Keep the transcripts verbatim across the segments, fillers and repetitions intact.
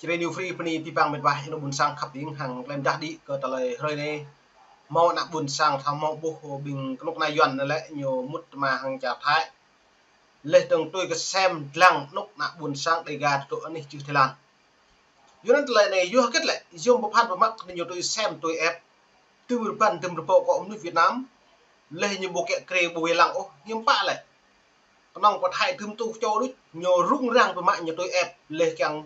Radio Free pơ anai pih pang met wa, ih ană ƀuôn sang khăp ing hăng klem dah đĭ kơ tơlơi hrơi anai. Hmâo ană ƀuôn sang thâo hmâo ƀuh ƀing kơnuk kơna Yuan anai lĕ ñu mŭt tơma hăng čar Thái. Laih dơ̆ng tui kơ sem dlăng kơnuk ană ƀuôn sang Đêga dŏ anih čư̆ Thái Lan. Yua anŭn tơlơi anai yua hơget lĕ, yua pơphan pơmă kơ ñu tui sem tui ĕp. Tơm rơbăn tơm rơbâo kơ mơnuih Việt Nam. Laih ñu ƀu kiăng krê ƀu wai lăng ôh, hiư̆m pă lĕ. Kơnơ̆ng pơ Thái tơm tuh čô đôč, ñu rŭng răng pơmă ñu tui ĕp, laih kiăng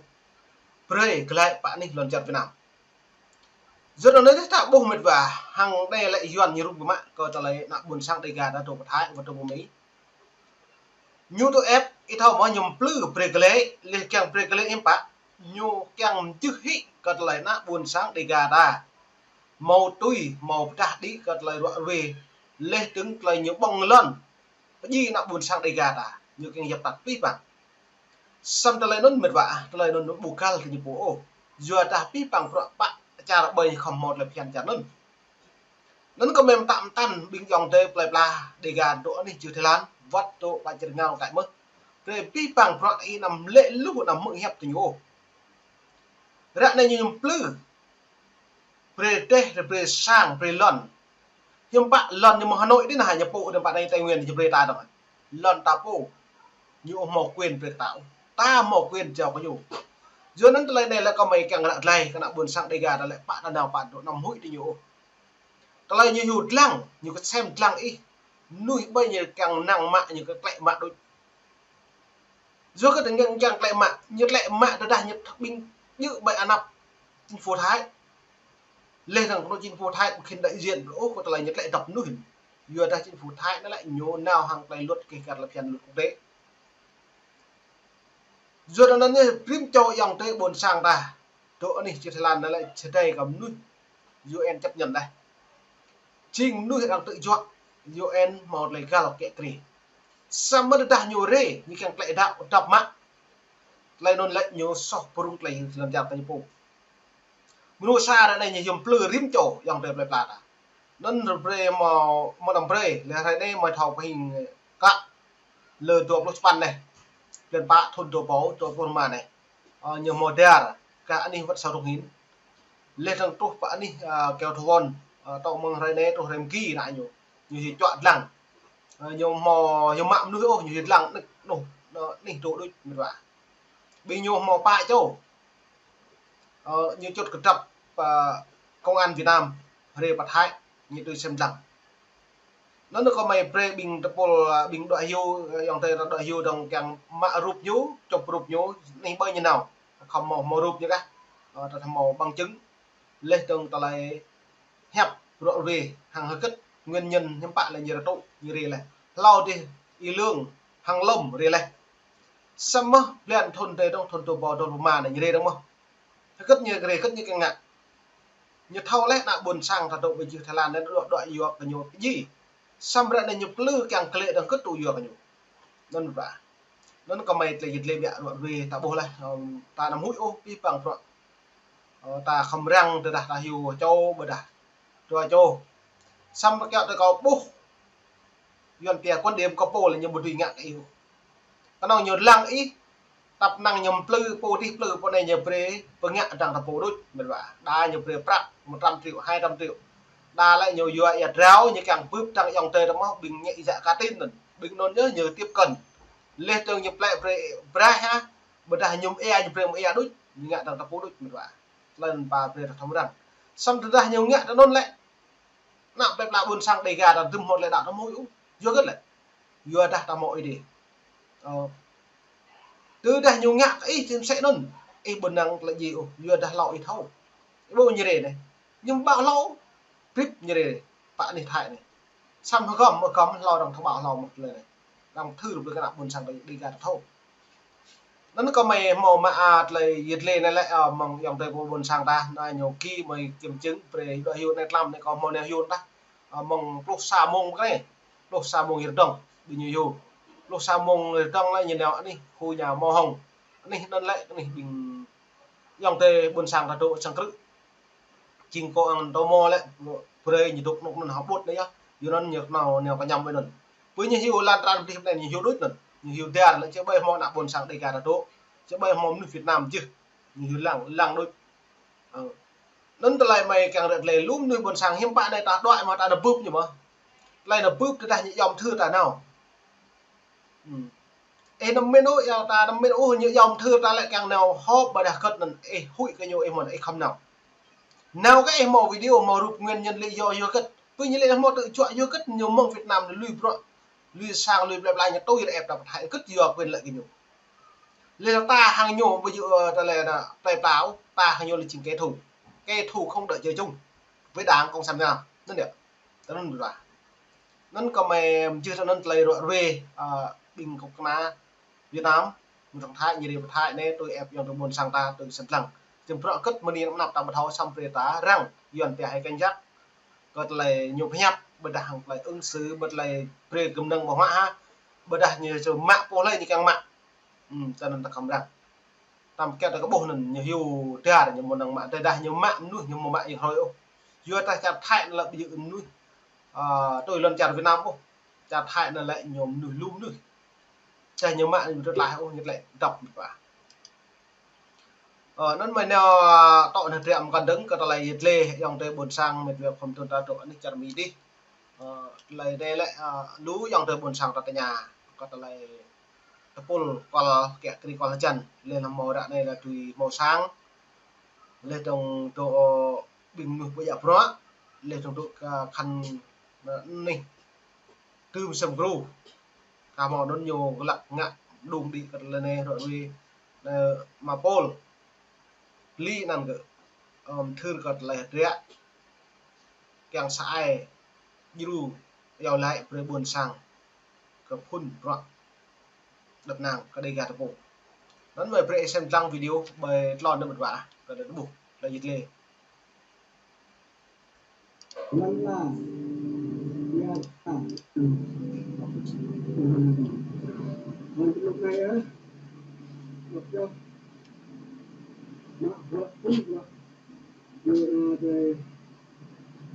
brơi glaĭ pơ anih lŏn čar Việt Nam. Yua anŭn anai ta ƀuh met wa, hăng anai lĕ Yuan ñu rŭng pơmă kơ tơlơi ană ƀuôn sang Đêga dŏ pơ Thái, wơ̆t dŏ pơ Mi. Ñu tui ĕp, ih thâo mơ̆ ñu mplư brơi glaĭ, laih kiăng brơi glaĭ hiư̆m pă, ñu kiăng mjưh hĭ kơ tơlơi ană ƀuôn sang Đêga ta. Hmâo tui, hmâo pơdah đĭ kơ tơlơi ruă ruê, laih dơ̆ng tơlơi ñu ƀơ̆ng lŏn. Pơdjai ană ƀuôn sang Đêga ta, ñu kiăng yap tăt pih pang. Samơ̆ tơlơi anŭn met wa, tơlơi anŭn ƀu găl kơ ñu pô ôh. Yua dah pih pang bruă pă čar ƀơi khŏm hmâo tơlơi phiăn čar anŭn. Anŭn kơ mơ̆ mơtam mơtam ƀing ayŏng adơi plơi pla Đêga dŏ anih čư̆ Thái Lan, wơ̆t dŏ pơ čar rơngiao kơ mơ̆. Brơi pih pang bruă ih anăm lĕ lu anăm hmư̆ hiăp tơ ñu ôh. Ră anai ñu mplư. Brơi teh, brơi sang, brơi lŏn. Hiư̆m pă lŏn ñu mơ̆ng Hà Nội đĭ anai ñu pô đơ̆ng pơ anai Tây Nguyên ñu brơi ta dơ̆ng. Lŏn ta pô. Ñu ƀu hmâo quyền brơi ta ôh. Ta hmâo quyền jao kơ ñu. Yua anŭn tơlơi anai lĕ kơ mơ̆ kiăng ră glaĭ kơ ană ƀuôn sang Đêga ta lĕ pă ta nao pă dŏ anăm huĭ tơ ñu ôh. Tơlơi ñu hyu dlăng, ñu kơ sem dlăng ih. Mơnuih ƀơi ñu kiăng năng mă, ñu kơ klĕ mă đôč. Yua kơ tơngan kiăng klĕ mă, ñu klĕ mă tơdah ñu ƀing djơ̆ ƀơi anăp chính phủ Thái. Laih dơ̆ng kơnuk chính phủ Thái ƀu khĭn đại diện ôh kơ tơlơi ñu klĕ dŏp mơnuih. Yua dah chính phủ Thái anai lĕ ñu nao hăng tơlơi luật kơ kar lăp phiăn luật quốc tế. Yua anŭn anai rĭm čô ayŏng adơi ƀuôn sang ta. Dŏ anih čư̆ Thái Lan anai lĕ čơđai kơ mơnuih U N chấp nhận đah. Jing mơnuih đang tơjuă U N hmâo tơlơi găl kiăng krê. Samơ̆ tơdah ñu rê, ñu kiăng klĕ dŏp, dŏp mă. Tơlơi anŭn lĕ ñu soh pơrŭng tơlơi lăm čar ta ñu pô. Mơnuih sa ră anai ñu yom plư rĭm čô ayŏng adơi plơi pla ta. Anŭn ră brơi hmâo, hmâo năm brơi, lĕ hrơi anai hmâo thâo pơhing klă. Lơ dua pluh čơpăn anai. Blan pă thŭn dua rơbâo dua pluh rơma anai. Ơ, ñu hmâo dar, kơ anih wơ̆t sa rŭng hin. Laih dơ̆ng truh pơ anih, ơ, Keo Thon, ơ, tŏ mơ̆ng hrơi anai truh hrơi mơgi anai ñu. Ñu hyu čuă dlăng. Ơ, ñu hmâo, ñu mă mơnuih ôh, ñu hyu dlăng anih, anih, anih dŏ đôč met wa. Ƀing ñu hmâo pă čô. Ơ, ñu čut kơdrăp, ơ, công an Việt Nam, rê pơ Thái, ñu tui sem dlăng. Anŭn kơ mơ̆ brơi ƀing tơpul, ƀing dŏ hyu, ayŏng adơi dŏ hyu dơ̆ng kiăng mă rup ñu, čŏp rup ñu, anih ƀơi ñu nao. Khŏm hmâo, hmâo rup ñu kah. Ơ, ta hmâo bằng chứng. Laih dơ̆ng tơlơi hiăp ruă ruê hăng hơget nguyên nhân hiư̆m pă lĕ ñu rơtŭ, ñu rê laih. Hlâo dih Y Lương hăng Lâm rê laih. Samơ̆ blan thŭn adih dơ̆ng thŭn dua rơbâo dua pluh rơma anai ñu rê dơ̆ng mơ̆. Hơget ñu rê, hơget ñu kiăng ngă. Ñu thâo laih ană ƀuôn sang ta dŏ ƀơi čư̆ Thái Lan anai dŏ, dŏ yua kơ ñu pơdjai. Samơ̆ ră anai ñu plư kiăng klĕ dơ̆ng hơget tŭ yua kơ ñu. Anŭn ƀă. Anŭn kơ mơ̆ tơlơi jĭt lĕ biă ruă ruê ta ƀuh laih, ơ, ta anăm huĭ ôh pih pang bruă. Ơ, ta khŏm răng tơdah ta hyu čô ƀôdah dua čô. Samơ̆ kiăo tơ kâo ƀuh. Yuan pia quan điểm kơ pô lĕ ñu ƀu dưi ngă kơ ih ôh. Kơnơ̆ng ñu lăng ih, tăp năng ñu mplư pô dih plư pô anai ñu brơi pơngă dơ̆ng ta pô đôč, met wa. Đa ñu brơi prăk một trăm triệu, hai trăm triệu. Đa lĕ ñu yua ia drao, ñu kiăng bưp dơ̆ng ayŏng adơi ta mơ̆, ƀing ngă ia ka tin anŭn. Ƀing anŭn ñu, ñu tiếp cận. Laih dơ̆ng ñu plĕ brơi braih ha, ƀôdah ñu ia ñu brơi mơ̆ ia đôč, ñu ngă dơ̆ng ta pô đôč, met wa. Tơlơi anŭn pă brơi ta thâo răng. Samơ̆ tơdah ñu ngă tơ anŭn lĕ. Ană plơi pla ƀuôn sang Đêga ta dŭm hmâo tơlơi đaŏ ta hmâo ôh. Yua hơget lĕ. Yua dah ta hmâo Ơi Adai. Ơ. Tơdah ñu ngă kơ ih čim sĕ anŭn. Ih ƀu năng tơlơi djai ôh. Yua dah hlâo ih thâo. Ih ƀuh ñu rê anai. Ñu ƀaŏ hlâo. Prip ñu rê. Pă anih Thái anai. Samơ̆ hơgŏm, hơgŏm hlâo dơ̆ng thâo ƀaŏ hlâo mơ̆ tơlơi anai. Dơ̆ng thư rơbơi kơ ană ƀuôn sang Đêga ta thâo. Anŭn kơ mơ̆ hmâo mă, a, tơlơi jĭt lĕ anai lĕ, ơ, mơ̆ng ayŏng adơi ƀuôn sang ta, anai ñu ki mơ̆ kiểm chứng, brơi dŏ hyu anai tlam anai kơ hmâo nao hyu ta. Ơ, mơ̆ng pluh sa mông kơ anai, pluh sa mông rơdŏng, ƀing ñu hyu. Pluh sa mông rơdŏng lĕ ñu nao anih, khu nhà màu hồng. Anih anŭn lĕ, anih ƀing ayŏng adơi ƀuôn sang ta dŏ sang krư̆. Jing kơ ang tơ mơ̆ lĕ, brơi ñu dŏ kơnuk anŭn hơbut anai yơh. Yua anŭn ñu nao, nao kơ ñăm ƀơi anŭn. Ƀơi ñu hyu lan tran dih anai ñu hyu đôč anŭn. Ñu hyu dar lĕ či ƀơi hmâo ană ƀuôn sang Đêga ta dŏ. Či ƀơi hmâo mơnuih Việt Nam jih. Ñu lăng, lăng đôč. Ơ. Anŭn tơlơi mơi kiăng ră tơlơi lŏm mơnuih ƀôn sang hiư̆m pă anai ta đuaĭ mơ̆ ta nao bưp ñu mơ̆. Tơlơi nao bưp tơdah ñu yom thưr ta nao. Ih năm min ôh, ia ta năm min ôh, ñu yom thưr ta lĕ kiăng nao họp ƀôdah kơ̆t anŭn ih huĭ kơ ñu ih mơ̆n ih khŏm nao. Nao kơ ih hmâo video, hmâo rup nguyên nhân lý do yua kơ̆t. Pơ ñu lĕ hmâo tơčuă yua kơ̆t ñu mơ̆ng Việt Nam lui bruă, lui sang, lui plơi pla ñu tui lĕ ĕp ta pơthai kơ̆t yua quyền lợi kơ ñu. Lĕ ta hăng ñu ƀu djơ̆, ơ, tơlơi anŭn plơi pla ôh, ta hăng ñu lĕ jing kẻ thù. Kẻ thù không đợi trời chung với Đảng Cộng sản Việt Nam. Anŭn yơh. Tơ anŭn ƀu djơ̆. Anŭn kơ mơi mơjưh tơ anŭn tơlơi ruă ruê, ơ, ƀing kơnuk kơna Việt Nam, mơ̆ng Thai, ñu rai pơthai anai tui ĕp ayŏng adơi ƀôn sang ta tui sĭt lăng. Jing bruă kơ̆t mơ̆ng anai anăp ta ƀu thâo săm brơi ta răng, Yuan pia hai cảnh giác. Kơ tơlơi ñu pơhiăp, ƀôdah hăng tơlơi ứng xử, ƀôdah tơlơi brơi kơnơ̆ng ƀu hmâo hă, ƀôdah ñu čơ mă pô hlơi ñu kiăng mă. Ưm, tơ anŭn ta khŏm răng. Tam kiăng ta kơ ƀuh anŭn ñu hyu dar ñu mơ̆ năng mă, tơdah ñu mă mơnuih ñu mơ̆ mă ih hrơi ôh. Yua ta čar Thai anŭn lĕ ƀu djơ̆ mơnuih, ơ, tui lŏn čar Việt Nam ôh. Čar Thai anŭn lĕ ñu mơnuih lŏm mơnuih. Čah ñu mă ñu tơtlaih ôh, ñu tơlơi dŏp mơ̆ pă. Ơ, anŭn mơi nao tŏ anai triă mơkăn dơ̆ng kơ tơlơi yơh lĕ ayŏng adơi ƀôn sang mĕt wa khŏm tŭ ta tŏ anih čar Mi dih. Ơ, tơlơi anai lĕ, ơ, lu ayŏng adơi ƀôn sang ta tơña kơ tơlơi tơpul kual kiă kriê kual hơjăn, lĕ hmâo ră anai lĕ tui hmâo sang, lĕ dŏng dŏ ƀing mơnuih ƀu djă bruă, lĕ dŏng dŏ kơ khăn, ơ, anih tơm sem gru. Kơ hmâo anŭn ñu glăk ngă đung đĭ kơ tơlơi anai ruă ruê, ơ, mă pôl. Lĕ anŭn kơ, ơ, thưr kơ tơlơi hơdră. Kiăng sa ai djru iâu laĭ brơi ƀôn sang kơ phŭn bruă đăp năng kơ Dega ta pô. Anŭn mơi brơi ih sem lăng video ƀơi tlôn anŭn mơ̆n wa kơ đa ƀuh tơlơi yơh lĕ. Lăn la, ia ta. Lăn la, ia ta. Mă bruă, phŭn bruă. Yua anai,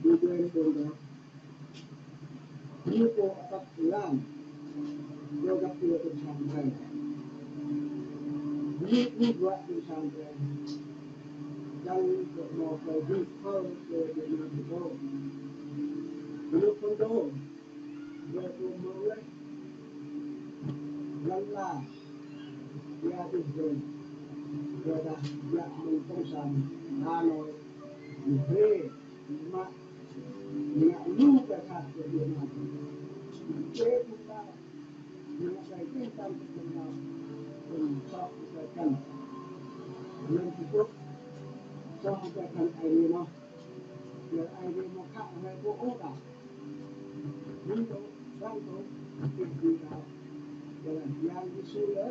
yua anai ƀôn ta. Ñu pô atăt lam. Yua găp yua ƀôn sang ta. Ñu pô bruă ƀôn sang ta. Čang kơ hmâo tơlơi hil thâo kơ Việt Nam ta pô. Ñu phŭn dŏ. Yua pô hmâo lĕ. Lăn la. Ia dih dơ̆ng. Yua dah, ia mơ̆ng Cộng sản Hà Nội. Ñu brơi, ñu mă, ñu ngă lu kơ khăt kơ Việt Nam. Ñu brơi pơkă, ñu ngă kơ jih tam kơ Việt Nam. Pơkă kơ kăn. Lăn Trung Quốc, pơkă kơ kăn ai ñu mă. Yua ai ñu mă khăt hai pô ôh dah. Ƀing ta, ƀing ta, ƀing ta. Yang Yêsu lĕ,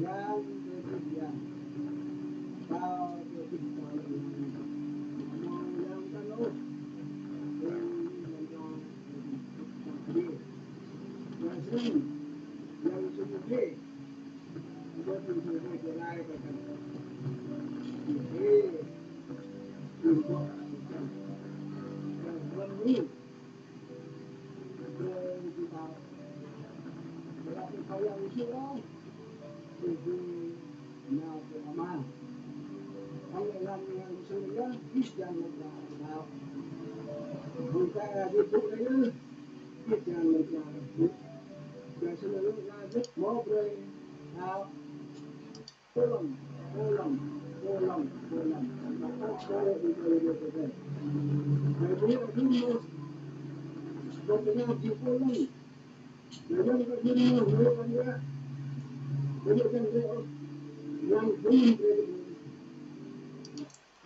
yang ta ƀing yang. Ta ƀing ta lĕ yang. Yang ta lĕ. Yang ta lĕ. Yang Yêsu, yang Yêsu lĕ.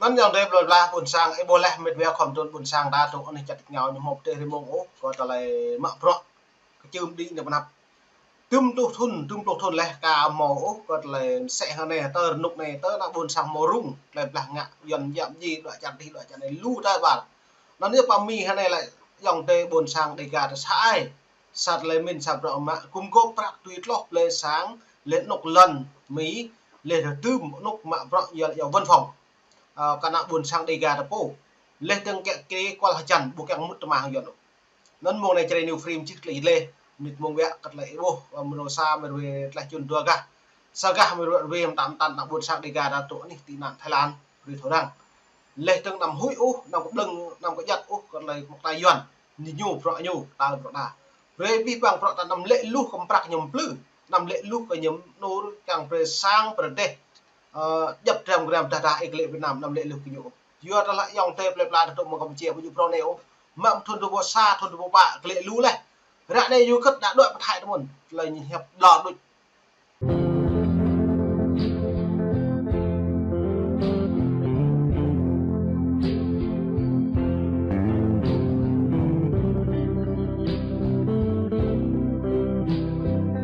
Anŭn ayŏng adơi plơi pla ƀôn sang, ih ƀuh lĕ mĕt wa khŏm tŭ ƀôn sang ta tŭ anih čar tač rơngiao ñu hmâo pơtê rơmông ôh, kơ tơlơi mă bruă kơčưm đĭ anai pơ anăp. Tơm pluh thŭn, tơm pluh thŭn lĕ ka hmâo ôh, kơ tơlơi mơsĕ hăng anai, tơ rơnŭk anai, tơ ană ƀôn sang hmâo rŭng, tơlơi blah ngă, Yuan jăp ji, đuaĭ čar dih, đuaĭ čar anai, lu tơlơi ƀar. Anŭn yơh pă mĭn hăng anai lĕ, ayŏng adơi ƀôn sang Dega ta sa ai. Sa tơlơi mĭn sa bruă mă, gum gôp prăk tui tloh plơi sang, lĕ anŭk lŏn Mi, lĕ tơm anŭk mă bruă yua, yua văn phòng. Ơ, kơ ană ƀôn sang Dega ta pô. Lĕ dơ̆ng kiă kriê kual hơjăn, ƀu kiăng mŭt tơma hăng Yuan ôh. Anŭn mơ̆ng anai Jrai New Frame čih tơlơi yơh lĕ, mĭt mơ̆ng wa kơ tơlơi ih ƀuh, ơ, mơnơ̆ng sa mơ̆ ruai tơlơi čun dua gah. Sa gah mơ̆ rơwĕ mơtam tăn ană ƀôn sang Dêga ta truh anih tị nạn Thái Lan, brơi thâo răng. Leh tơ̆ng anăm huĭ ôh, anăm kơƀlơ̆ng, anăm kơjăt ôh kơ tơlơi mơ̆ng ta Yuan. Ñu ñu bruă ñu, ta bruă ta. Brơi abih bang bruă ta anăm lĕ luh kơ prăk ñu plư. Anăm lĕ luh kơ ñu nôr kiăng brơi sang brơi dêh. Ơ, djăp dram gram dah dah ih kơ lĕ Việt Nam, anăm lĕ luh kơ ñu. Yua ta lăi ayŏng adơi plơi pla ta truh mơ̆ng Kampuchia, ƀu djơ̆ phrâo anai ôh. Mă thun dua rơbâo sa, thun dua rơbâo pă, kơ lĕ lu leh. Ră anai ñu kơ̆t đa đuaĭ pơthai tơmun. Tơlơi ñu hiăp lor đôč.